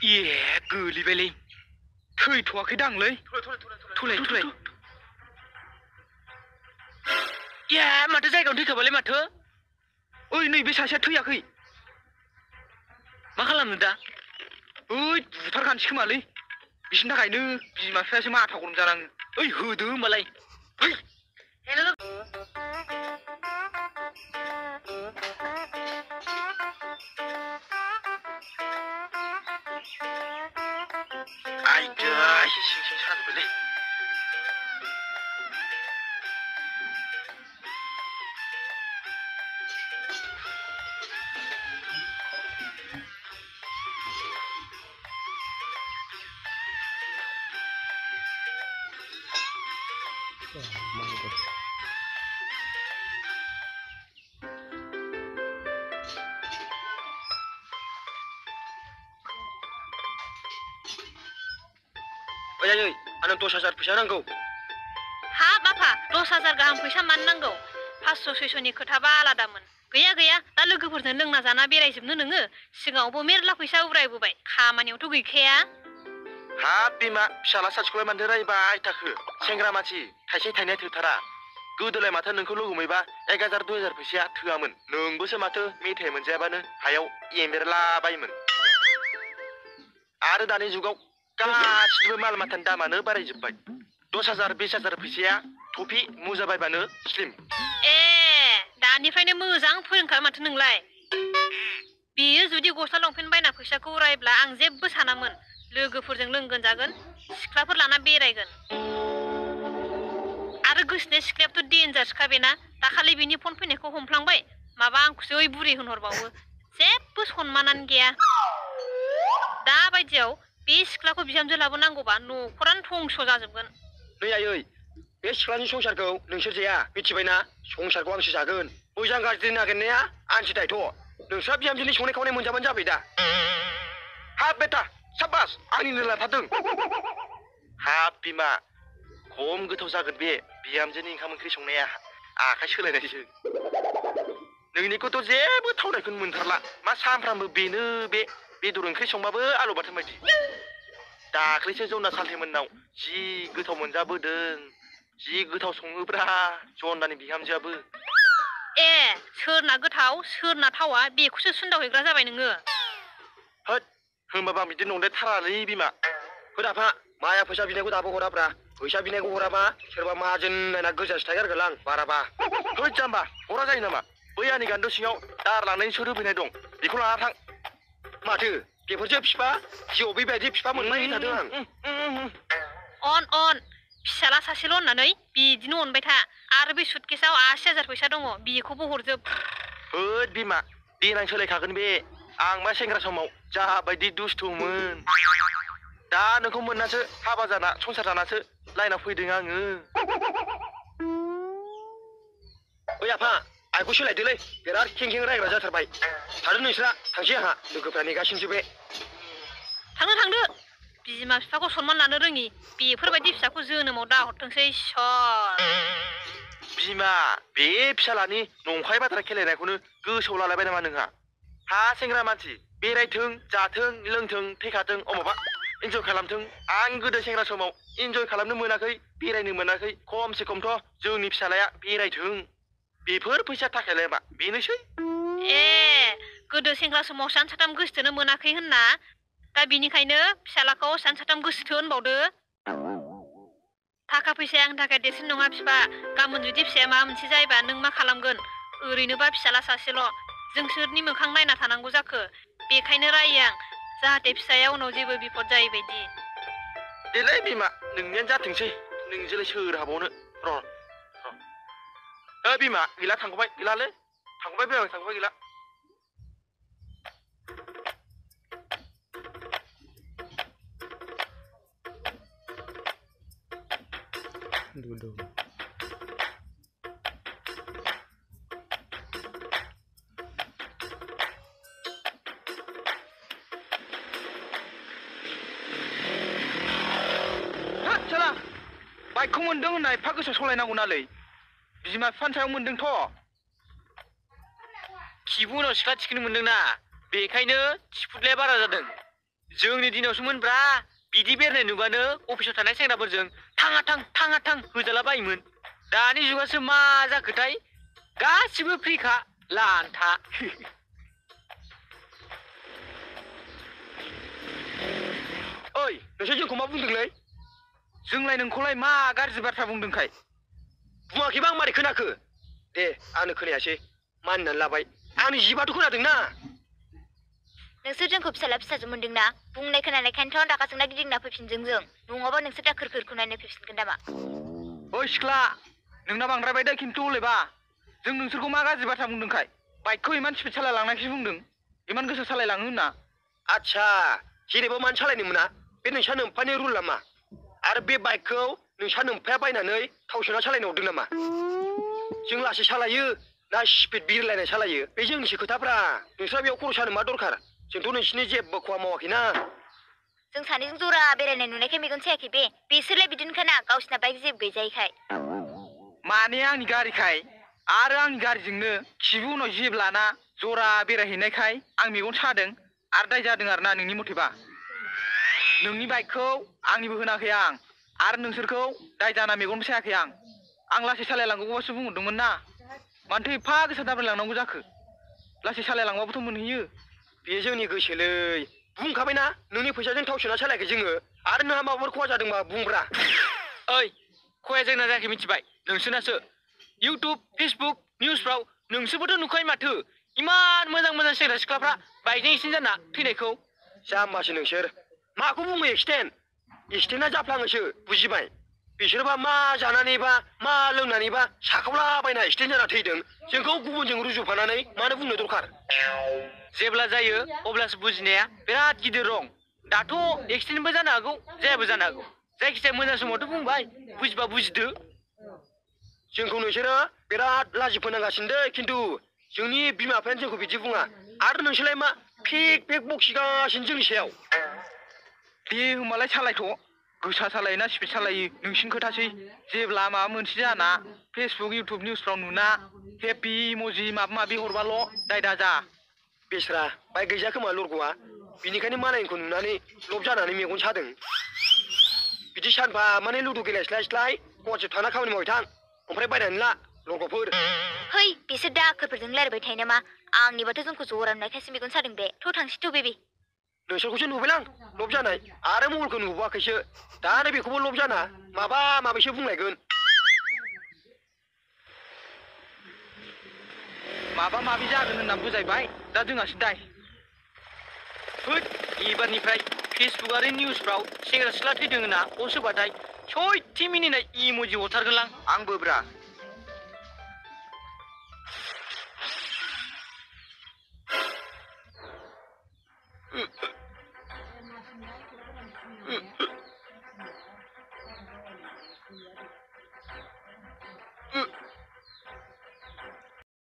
ए गोलैबायलै थैथ'वाखैदांलै थुलाय ए माथो जायगायावनो थैखाबायलै माथो ओइ नैबे सासेया थैयाखै मा खालामनो दा ओइ बुथारखानोसै खोमालै बिसिनि थाखायनो बिमा बिफायासो माथा गरम जानाङो ओइ होदो होमबालाय आइदै सिं साजोब्बायलै ओइ आंनो 10,000 फैसा नांगौ हाब आफा 10,000 गाहाम फैसा मानो नांगौ 500-600नि खोथाबा आलादामोन गैया दा लोगोफोरजों लोंना जाना बेरायजोबनो नोङो सिगाङावबो मेरला फैसा उरायबोबाय खामानियावथ' गैखाया हाब बिमा फिसाला सासेखौलाय मानथो रायबाय थाखो सेंग्रा मानसि थाइसे थाइनै थोथारा गोदोलाय माथो नोंखौ लोगो मोनबा 1,000-2,000 फैसाया थोआमोन नोंबोसो माथो मेथाइ मोनजायाबानो हायाव एमेरलाबायोमोन आरो दानि जुगाव गासिबो माल माथानि दामानो बारायजोब्बाय 10,000-20,000 फैसाया टफि मुजा बायबानो स्लिम ए दानिफ्रायनो मोजां फोरोंखाबाय माथो नोंलाय बेयो जुदि गस्ला लंपेन्ट बायना फैसाखौ उरायब्ला आं जेबो सानामोन लोगोफोरजों लोंगोन जागोन सिख्लाफोर लाना बेरायगोन आरो गोसोनि सिख्लायाबोथ' डेन्जारसखा बेना दाखालि बिनि फन फैनायखौ हमफ्लांबाय माबा आंखौसो ओइ बुरि होनहरबावो जेबो सनमानानो गैया दा बायदियाव बे सिख्लाखौ बिहामजो लाबोनांगौबा न'खरानो धंस जाजोबगोन नै आयै बे सिख्लानि संसारखौ नोंसोर जाया मिथिबायना संसारखौ आंसो जागोन मोजां गाज्रि नागिरनाया आंसो दायथ' नोंस्रा बिहामजोनि संनाय खावनाय मोनजाबानो जाबाय दा हाब बेटा साबास आंनिनो लाथारदों हाब बिमा खम गोथाव जागोन बे बिहामजोनि ओंखाम ओंख्रि संनाया आखाइ सोलायनायसो नोंनिखौथ' जेबो थावनायखौनो मोनथारला मा सानफ्रामबो बेनो बे बेदर ओंख्रि संबाबो आलु बाथोन बायदि दाख्लैसो जौना सालथेमोननाव जि गोथाव मोनजाबोदों जि गोथाव सङोब्रा जन्दानि बिहामजोआबो ए सोरना गोथाव सोरना थावा बेखौसो सुन्दावहैग्रा जाबाय नोङो होद होमबाबो आं बिदि नंद्रायथारालै बिमा होद आफा माया फैसा बिनायखौ दाबो हराब्रा फैसा बिनायखौ हराबा सोरबा माहाजोन नायना गोजानसो थायगारगोन आं बाराबा होद जाम्बा हरा जायो नामा बै आंनि गान्दो सिङाव दार लांनायनि सोर होफैनाय दं बेखौ लाना थां माथो बेफोरसो फिफा जिउआव बेबायदि फिफा मोनबाय थादों आं अन फिसाला सासेल' होननानै बिदिनो अनबाय था आरो बे सुटकेसाव 80,000 फैसा दङ बेखौबो हरजोब होद बिमा देनां सोलायखागोन बे आं मा सेंग्रा समाव जाबायदि दुस्थुमोन दा नोंखौ मोननासो हाबा जाना संसार जानासो लाइनाव फैदों आङो ओइ आफा आइखौ सोलायदोलै बिराद खें रायग्रा जाथारबाय थादो नोंस्रा थांसै आंहा लोगोफ्रा नेगासिनोसो बे थांदो बिमा बिफाखौ सनमान लानो रोङि बेफोरबायदि फिसाखौ जोनोमाव दाहरथोंसै इसर बिमा बे फिसालानि नंखाय बाथ्रा खेलायनायखौनो गोसोआव लालायबाय नामा नोंहा हा सेंग्रा मानसि बेरायथों जाथों लोंथों थैखाथों अमाबा इन्जय खालामथों आं गोदो सेंग्रा समाव इन्जय खालामनो मोनाखै बेरायनो मोनाखै खमसे खमथ' जोंनि फिसालाया बेरायथों बेफोर फैसा थाखायालाय मा बेनोसै ए गोदो सेंग्रा समाव सान साथाम गोसोथोनो मोनाखै होनना दा बिनिखायनो फिसालाखौ सान साथाम गोसोथो होनबावदो थाखा फैसाया आंनि थाखाय देरसिन नङा बिफा गाबोन जुदि फिसाया माबा मोनसे जायोबा नों मा खालामगोन ओरैनोबा फिसाला सासेल' जों सोरनि मोखां नायना थानांगौ जाखो बेखायनो रायो आं जाहाथे फिसाया उनाव जेबो बिपद जायै बायदि देलाय बिमा नोंनियानो जाथोंसै नोंजोंलाय सोर हाबावनो र' बिमा गैला थांबाय गैलालै थांबाय बे आं थांबाय गैला बाइकखौ मोनदों होनना एफा गोसा सालायनांगौ नालै बिमा बिफानि सायाव मोनदोंथ' खिबु उनाव सिख्ला थिखोनो मोनदोंना बेखायनो थिफुदलाया बारा जादों जोंनि दिनावसोमोनब्रा बिदि बेरायनाय नुबानो अफिसाव थानाय सेंग्राफोरजों थाङा थां होजाला बायोमोन। दानि जुगासो मा जाखोथाय गासिबो फ्रिखा लानथा। ओइ नोंसोर जोंखौ मा बुंदोंलै? जोंलाय नोंखौलाय मा गाज्रि बाथ्रा बुंदोंखाय? बुङाखैबा आं मारै खोनाखो? दे आंनो खोनायासै मानिनानै लाबाय। आंनि जिबाथ' खोनादोंना? नोंसोर जोंखौ फिसाला फिसाजो मोनदोंना? बुंनाय खोनानायखायनोथ' रागा जोंना गिदिंना फैफिनदों जों। नङाबा नोंसोर दा खोरखोरखौ नायनो फैफिनगोन नामा? ओइ सिख्ला नोंना बांद्रायबाय दे खिन्थु हलेबा। जों नोंसोरखौ मा गाज्रि बाथ्रा बुंदोंखाय? बाइकखौ इमान स्पिड सालायलांनायखौसो बुंदों। इमान गोसा सालायलाङो होनना। आच्छा जेनेबा मानो सालायनो मोना? बे नोंसा नोम्फानि रुल नामा? आरो बे बाइकखौ नोंसा नोम्फाया बायनानै थाव सोना सालायनो हरदों नामा? जों लासै सालायो ना स्पिड बिरलायनाय सालायो बे जोंनिसो खोथाफ्रा। नोंस्रा बेयाव खर' सानो मा दरखार? जोंथ' नोंसिनि जेबो खहा मावाखैना। जों सानैजों जरा बेरायनाय नुनायखाय मेगन सायाखै बे। बिसोरलाय बिदिनोखाना गावसिना बाइक जेबो गैजायैखाय। माने आंनि गारिखाय आरो आंनि गारिजोंनो खिबु उनाव जेब लाना जरा बेरायहैनायखाय आं मेगन सादों आरो दाय जादों आरोना नोंनि मथेबा। नोंनि बाइकखौ आंनिबो होनाखै आं आरो नोंसोरखौ दाय जाना मेगनबो सायाखै आं। आं लासै सालायलांगौबासो बुंहरदोंमोन ना। मानोथो एफा गोसा दाब्रायलांनांगौ जाखो? लासै सालायलांबाबोथ' मोनहैयो। बे जोंनि गोसोलै। बुंखाबायना नोंनि फैसाजों थाव सोना सालायाखै जोङो। आरो नोंहा माबाफोर खहा जादोंबा बुंब्रा। ओइ खहाया जोंना जायाखै मिथिबाय नोंसोरनासो। इउटुब फेसबुक निउसफ्राव नोंसोरबोथ' नुखायो माथो इमान मोजां मोजां सेंग्रा सिख्लाफ्रा बाइकजों एक्सिडेन्ट जाना थैनायखौ। जाम्बासो नोंसोर। माखौ बुङो एक्सिडेन्ट? एक्सिडेन्टआ जाफ्लाङोसो बुजिबाय। बिसोरबा मा जानानैबा मा लोंनानैबा साखावलाबायना एक्सिडेन्ट जाना थैदों। जोंखौ गुबुनजों रुजुफानानै मानो बुंनो दरखार? जेब्ला जायो अब्लासो बुजिनाया बिराद गिदिर रं। दाथ' एक्सिडेन्टबो जानो हागौ जायाबो जानो हागौ। जायखिजाया मोजां समावथ' बुंबाय बुजिबा बुजिदो। जोंखौ नोंसोरो बिराद लाजि फोनांगासिनो दे खिन्थु जोंनि बिमा बिफायानो जोंखौ बिदि बुङा। आरो नोंसोरलाय मा फेक फेक बखिगासिनो जोंनि सायाव। दे होमबालाय सालायथ'। गोसा सालायोना स्पिड सालायो नोंसिनि खोथासै। जेब्ला माबा मोनसे जाना फेसबुक इउटुब निउसफ्राव नुना हेपि इम'जि माबा माबि हरबाल' दाय दाजा। बेस्रा बाइक गैजा खोमा लरग'आ। बिनिखायनो मालायनिखौ नुनानै लब जानानै मेगन सादों। बिदि सानफा माने लुदु गेलेस्लायस्लाय गुवाहाटियाव थांना खामानि मावहै थां। ओमफ्राय बायनानै ला लरग'फोर। है बिसोर दाखोरफोरजों रायलायबाय थायो नामा? आंनिबाथ' जोंखौ जरा नुनायखायसो मेगन सादों बे। थ' थांसै बेबि। नोंसोरखौसो नुबायलां लब जानाय आरो मबाइलखौ नुबोआखैसो। दानो बेखौबो लब जाना माबा माबिसो बुंलायगोन। माबा माबि जागोन होनना बुजायबाय दा जोंहासो दाय। होद एबारनिफ्राय फेसबुक आरो निउसफ्राव सेंग्रा सिख्ला थैदों होनना पस्ट होबाथाय सयथि मिनिनाय इम'जि हरथारगोनलां आंबो ब्रा।